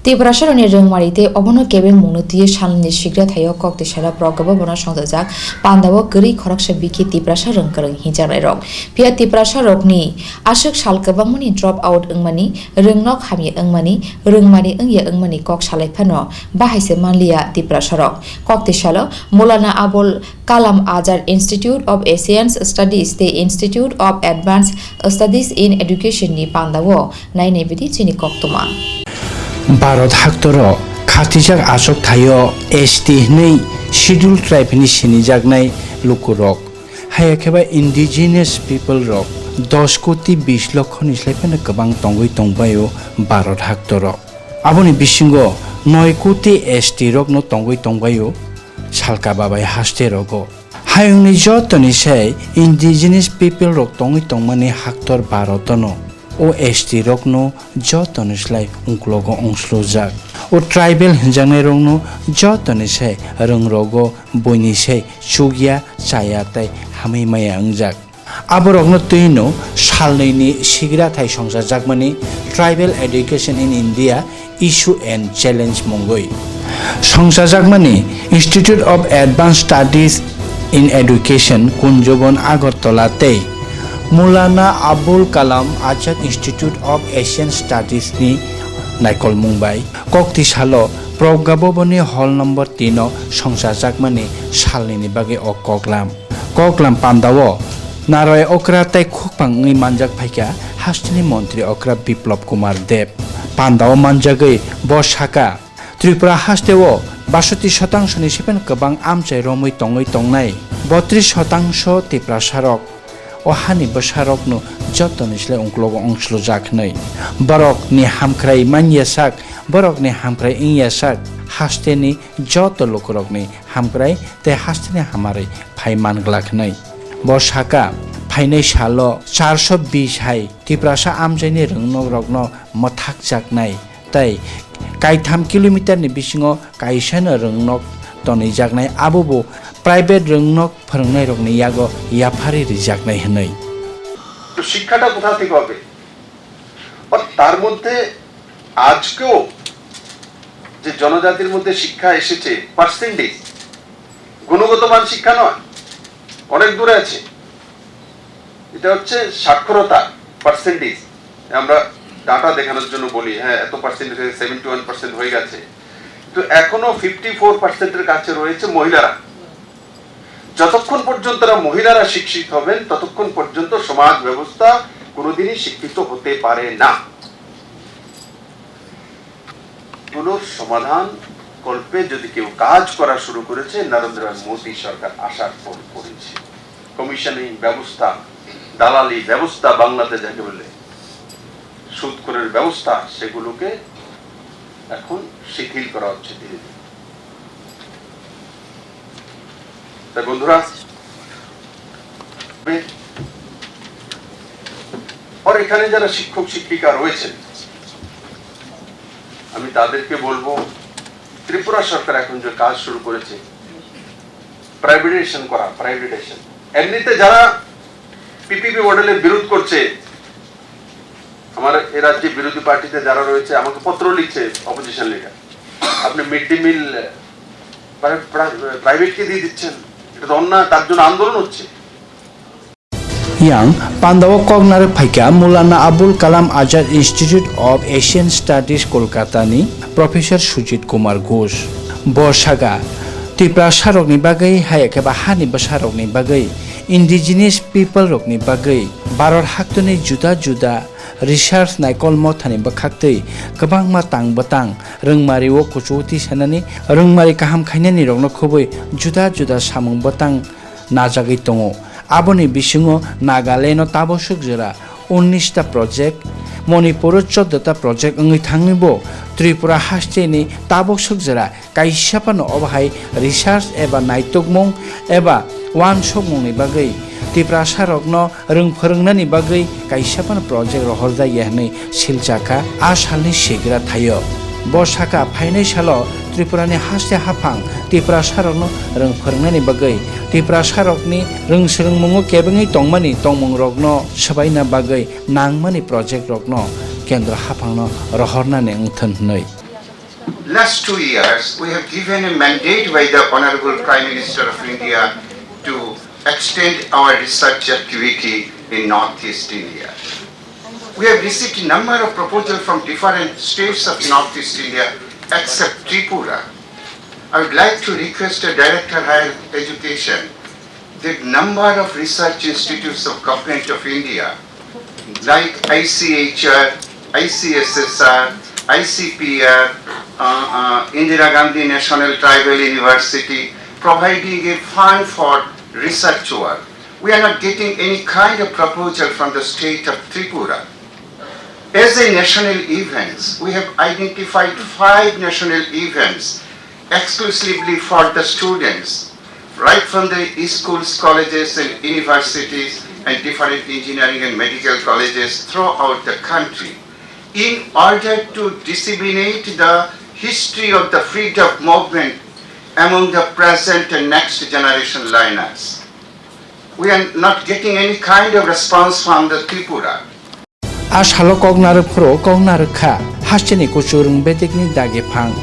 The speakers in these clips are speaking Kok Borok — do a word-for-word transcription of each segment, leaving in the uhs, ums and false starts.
Tiprasarokni rwngmari tei obono kebengmungno twiwi salnwini sigra thaio kok tisalo Pragya Bhavan-o songchajak pandao kwrwi khoroksa bikhi Tiprasa rwngkwrwng hinjaknairok. Phiya Tiprasarokni aswk sal kwbangmani drop out wngmani, rwngnok hamya wngmani, rwngmari wngya wngmani kok salai phano bahai se manliya Tiprasarok. Kok tisalo Maulana Abul Kalam Azad Institute of Asian Studies tei Institute of Advanced Studies in Education ni pandao nainai bidi chini koktwma. Bharat haktoro khatijak achuk thaio S T hwnwi Scheduled Tribe hwnwi sinijaknai lukurok, haya khe ba indigenous people rok dos koti bis lokho ni slai phano kwbang tongwi tongbaio Bharat haktoro. Aboni bisingo noi koti S T rokno tongwi tongbaio Salka Babai haste rogo. Hayungni jotoni sai indigenous people rok tongwi tongmani haktor Bharat-ono o S T rokno jotoni slai ungklogo ongslojak. O tribal hinjaknai rokno jotoni sai rwngrogo buini sai chukya, chaya tei hamwi maya wngjak. Aborokno twino salnwini sigra thai songchajakmani Tribal Education in India, Issue and Challenge mungwi songchajakmani Institute of Advanced Studies in Education, Kunjubon, Agartala tei Maulana Abul Kalam Azad Institute of Asian Studies ni naikolmung bai kok tisalo Pragya Bhavan ni hall number tin o songchajakmani salnwini bagwi o koklam. Koklam pandao naroi okra tei khukpang wngwi manjak phaikha hasteni montri okra Biplab Kumar Deb. Pandao manjagwi bo sakha, Tripura hasteo basoti sotangsoni sepen kwbang amchai romwi tongwi tongnai botris sotangso Tiprasarok. O hani bwsarokno jotoni slai ungklogo ongslojak hwnwi. Borokni hamkrai manya sak, borokni hamkrai wngya sak, hasteni joto lukurokni hamkrai tei hasteni hamarwi phai man glak hwnwi. Bo sakha, phainai salo charso bis hai Tiprasa amchaini rwngnokrokno mwthakjaknai tei kaitham kilometer ni bisingo kaisano rwngnok tonijaknai, abobo private rwngnok phwrwngnairokni yago yapharwi rijaknai hwnwi. তো শিক্ষাটা কোথা থেকে হবে? আর তার মধ্যে আজকেও যে জনজাতির মধ্যে শিক্ষা এসেছে, পার্সেন্টেজ, গুণগত মান শিক্ষা নয়, অনেক দূরে আছে। এটা হচ্ছে সাক্ষরতা, পার্সেন্টেজ। আমরা ডাটা দেখানোর জন্য বলি, হ্যাঁ, এত পার্সেন্ট হয়ে, সেভেন্টি ওয়ান পার্সেন্ট হয়ে গেছে, তো এখনো ফিফটি ফোর পার্সেন্টের কাছে রয়েছে মহিলারা। যতক্ষণ পর্যন্ত না মহিলারা শিক্ষিত হবেন, ততক্ষণ পর্যন্ত সমাজ ব্যবস্থা কোনোদিনই শিক্ষিত হতে পারে না। গুলোর সমাধান কল্পে যদি কেউ কাজ করা শুরু করেছে, নরেন্দ্র মোদী সরকার আসার পর করেছে। কমিশনিং ব্যবস্থা, দালালি ব্যবস্থা বাংলাতে যাকে বলে, সুদখোরের ব্যবস্থা, সেগুলোকে এখন শিথিল করা হচ্ছে ধীরে ধীরে। তাই বন্ধুরা, আর এখানে যারা শিক্ষক শিক্ষিকা রয়েছেন, আমি তাদেরকে বলবো, ত্রিপুরা সরকার এখন যে কাজ শুরু করেছে, প্রাইভেটাইজেশন করা, প্রাইভেটাইজেশন। এমনিতে যারা পিপিপি মডেলের বিরোধ করছে, আমার এ রাজ্যে বিরোধী পার্টিতে যারা রয়েছে, আমাকে পত্র লিখছে অপোজিশন লিডার, আপনি মিড ডে মিল প্রাইভেটকে দিয়ে দিচ্ছেন, এটা তো অন্যায়, তার জন্য আন্দোলন হচ্ছে। Yang pandao kok narwk phaikha Maulana Abul Kalam Azad Institute of Asian Studies, Kolkata ni Professor Sujit Kumar Ghosh. Bo sakha, Tiprasa rokni bagwi, haya khe ba hani bwsa rokni bagwi, indigenous people rokni bagwi Bharat haktoni juda juda research naikolmo thani bwkhaktwi kwbangma tang bwtang rwngmari o kuchugo tisanani, rwngmari kaham khainani rokno khubui juda juda samung bwtang najagwi tongo. Aboni bisingo Nagaland o taboswk jora unnish ta project, Manipur o chordo ta project wngwi thangwi bo Tripura hasteni taboswk jora kaisa phano obo hai research eba naitukmung eba uansukmungni bagwi Tiprasa rokno rwng phwrwngnani bagwi kaisa phano project rohorjakya hwnwi silchakha a salni sigra thaio. Bo sakha, phainai salo Tripurani haste haphang Tiprasarokno rwng phwrwngnani bagwi, Tiprasarokni rwng swrwngmungo kebengwi tongmani tongmungrokno swbaina bagwi nangmani projectrokno kendro haphangno rohornani wngthun hwnwi. Last two years, we have given a mandate by the Honorable Prime Minister of India to extend our research activity in Northeast India. We have received a number of proposals from different states of Northeast India, except Tripura. I would like to request the Director Higher Education, the number of research institutes of Government of India, like I C H R, I C S S R, I C P R, uh, uh, Indira Gandhi National Tribal University, providing a fund for research work. We are not getting any kind of proposal from the state of Tripura. As a national events, we have identified five national events exclusively for the students, right from the schools, colleges, and universities, and different engineering and medical colleges throughout the country, in order to disseminate the history of the freedom movement among the present and next generation learners. We are not getting any kind of response from the Tripura. A salo kok narwk phuru kok narwk kha hasteni kuchurwng betekni dagi phang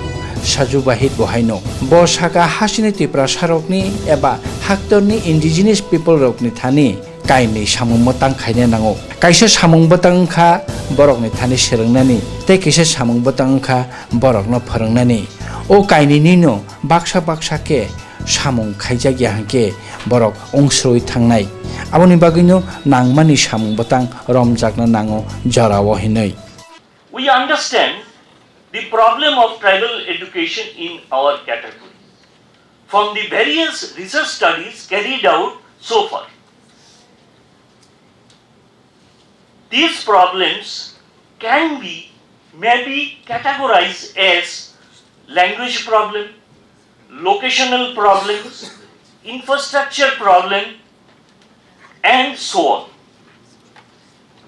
Saju Bahir bo haino. Bo saka hasteni Tiprasarokni eba haktorni indigenous people rokni thani kainwi samung bwtang khaina nango. Kaisa samung bwtang wngkha borokni thani swrwngnani, tei kaisa samung bwtang wngkha borokno phwrwngnani. O kainwinino baksa baksa khe samung khaijak ya hwnkhe borok ongsrwi thangnai. Aboni bagwino nangmani samung bwtang romjakna nango jorao hinwi. We understand the problem of tribal education in our category from the various research studies carried out so far. These problems can be maybe categorized as language problem, locational problems, infrastructure problem, and so on.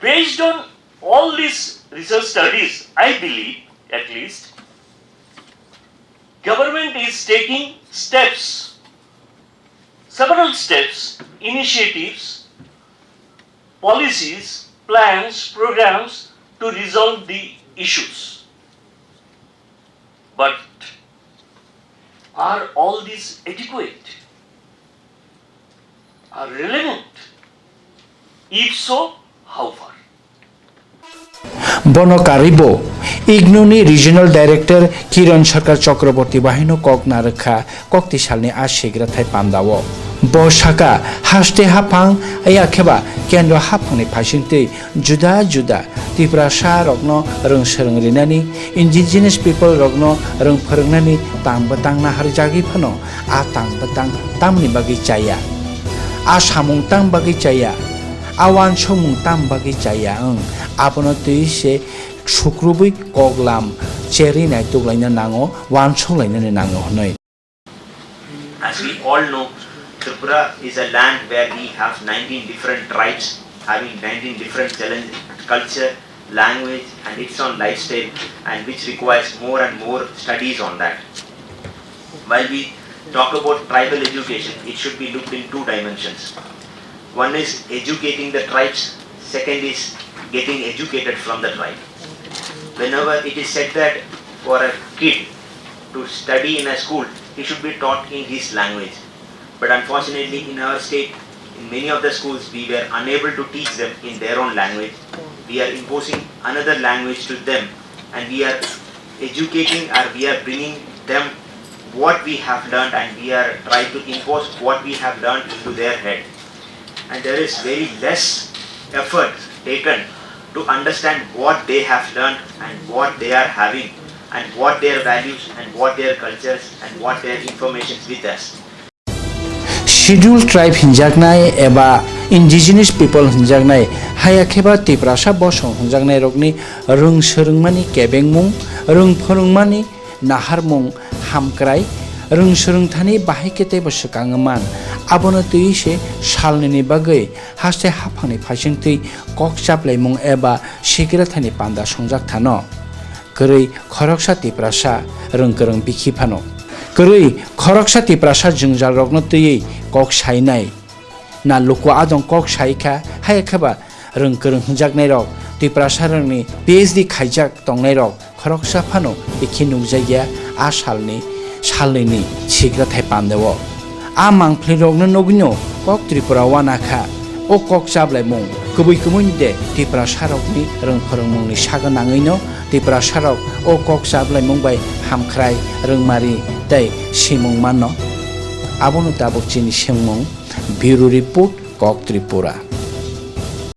Based on all these research studies, I believe, at least, government is taking steps, several steps, initiatives, policies, plans, programs to resolve the issues. But are all these adequate? Are relevant? If so, how far? Bono karwibo IGNOU ni Regional Director Kiran Sarkar Chakraborty bahino kok narwkha kokti salni a sigrathai pandao. Bo saka haste haphang, ya kheba kendro haphangni phaisingtwi juda juda Tiprasa rokno rwng swrwng rinani, indigenous people rokno rwng phwrwngnani tang bwtang naharjagwi phano a tang bwtang tamni bagwi chaya, a samung tang bagwi chaya, a uansukmung tang bagwi chaya wng, abono twi se sukrubwi koklam cherwi naituklaina nango, uansuklainani nango hwnwi. As we all know, Tripura is a land where we have nineteen different tribes having nineteen different challenge, culture, language, and its own lifestyle, and which requires more and more studies on that. While we talk about tribal education, it should be looked in two dimensions. One is educating the tribes, second is getting educated from the tribe. Whenever it is said that for a kid to study in a school, he should be taught in his language. But unfortunately, in our state, in many of the schools, we were unable to teach them in their own language. We are imposing another language to them, and we are educating, or we are bringing them what we have learned, and we are trying to impose what we have learned into their head. And there is very less effort taken to understand what they have learned and what they are having and what their values and what their cultures and what their informations with us. Scheduled tribe hinjaknai eba indigenous people hinjaknai, haya kheba Tiprasa bosong hinjaknai rokni rwng swrwngmani kebengmung, rwng phwrwngmani naharmung hamkrai, rwng swrwngthani bahai khe teibo swkang man. Abono twiwi se salnini bagwi haste haphangni phaisingtwi kok chaplaimung eba sigrathani panda songjak thano. Kwrwi khoroksa Tiprasa rwng kwrwng bikhi phano. Kwrwi khoroksa Tiprasa jwngjalrokno twiwi kok sainai. Na luku adong kok sai kha, haya kheba rwng kwrwng hwnjaknairok, Tiprasa rwngni P H D khaijak tongnairok khoroksa phano bikhi nukjakya, a salni salnwini sikrathai pandao. A mangphlirokno nugwino kok Tripura uanakha. O kok chablaimung kwbwi kwmwini de Tiprasarokni rwng phwrwngmungni sagw nangwino Tiprasarok o kok chablaimung bai hamkhrai, rwngmari tei simung manno? Abono tabuk chini swngmung. Bureau Report, Kok Tripura.